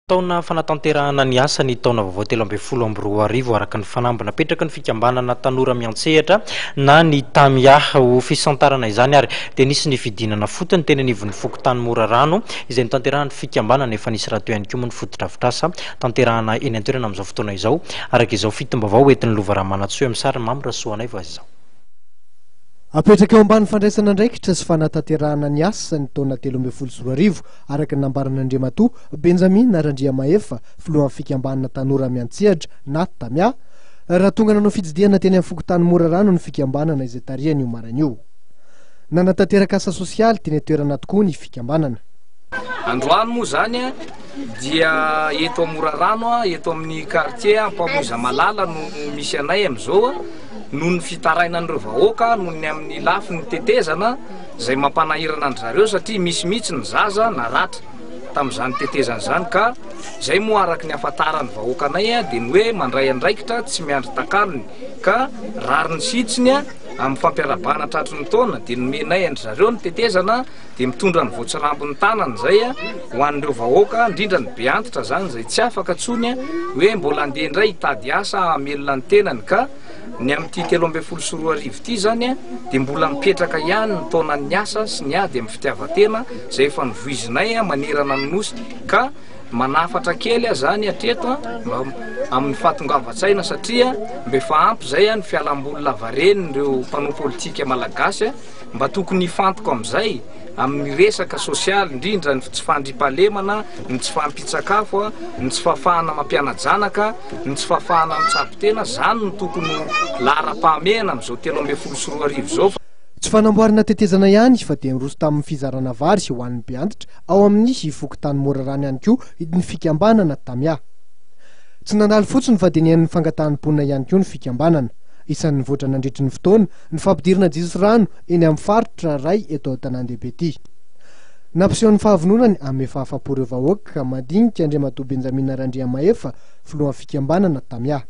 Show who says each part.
Speaker 1: Taona fanatanterahana ny asa ny taona vaovao 2013 araka ny fanamby napetraky ny fikambanana Tanora Miantsehatra na ny Tamia. Ho fisantarana izany ary dia nisy ny fidinana fotony teny anivon'ny fokontany Morarano izay notanterahan'ny fikambanana. Efa nisy rahateo ihany koa moa ny fotodrafitrasa tanterahana eny an-toerana amin'izao fotoana izao araka izao fitim-baovao entin'i Lova Ramanantsoa amin'ny sarin'i Mamy Rasoanaivo azy izao.
Speaker 2: Apetraka eo ambany fandraisana andraikitra sy fanatanterahana ny asa ny taona 2013, araka ny nambaran'Andriamatoa Benjamina Randriamahefa, filohan'ny fikambanana Tanora Miantsehatra na Tamia, raha tonga nanao fitsidihana teny amin'ny fokontany Morarano ny fikambanana izay tarihany io maraina io. Nanatanteraka asa sosialy teny an-toerana tokoa ny fikambanana.
Speaker 3: Androany moa izany dia eto Morarano, eto amin'ny quartier Ampamoizamalala no misy anay amin'izao noho ny fitarainan'ireo vahoaka noho ny amin'ny lafiny tetezana izay mampanahirana an-dry zareo satria misy mihitsy ny zaza naratra tamin'izany tetezana izany ka izay moa araka ny ahafantaran'ny vahoaka anay dia ny hoe mandray andraikitra tsy miandry takalony ka rariny sy hitsiny amin'ny fampiarabana tratry ny taona dia nomenay an-dry zareo ny tetezana dia mitondra ny voatsirambin'ny tanana izay ho an'ireo vahoaka, indrindra ny be antitra izany izay tsy afaka intsony hoe mbola handeha indray hitady asa hamelona ny tenany ka ny amin'ity 2013 ity izany dia mbola mipetraka ihany ny taonan'ny asa sy ny ady amin'ny fitiavan-tena izay efa novoizinay manerana ny Nosy ka manafatra kely aho izany hatreto mba amin'ny fahatongavan-tsaina satria mba efa ampy izay ny fialamboly lavarenin'ireo mpanao politika malagasy. Mba tokony hifantoka amin'izay amin'ny resaka sosialy, indrindra ny tsy fandriampahalemana, ny tsy fahampian-tsakafo, ny tsy fahafahana mampiana-janaka, ny tsy fahafahana mitsabo tena, izany no tokony ho laharam-pahamehana amin'izao 2013 izao.
Speaker 2: Tsy fanamboarana tetezana ihany fa dia niroso tamin'ny fizarana vary ho an'ny be antitra ao amin'ny fokontany Morarano ihany koa ny fikambanana Tamia. Tsy nandalo fotsiny fa dia nihaino ny fangatahan'ny mponina ihany koa ny fikambanana. Isan'ny nivoatra nandritry ny fotoana ny fampidirana jiro sy rano eny amin'ny faritra iray eto an-tanàn-dehibe ity. Nampiseho ny fahavononany amin'ny fahafapo ireo vahoaka madinika Andriamatoa Benjamina Randriamahefa, filohan'ny fikambanana Tamia.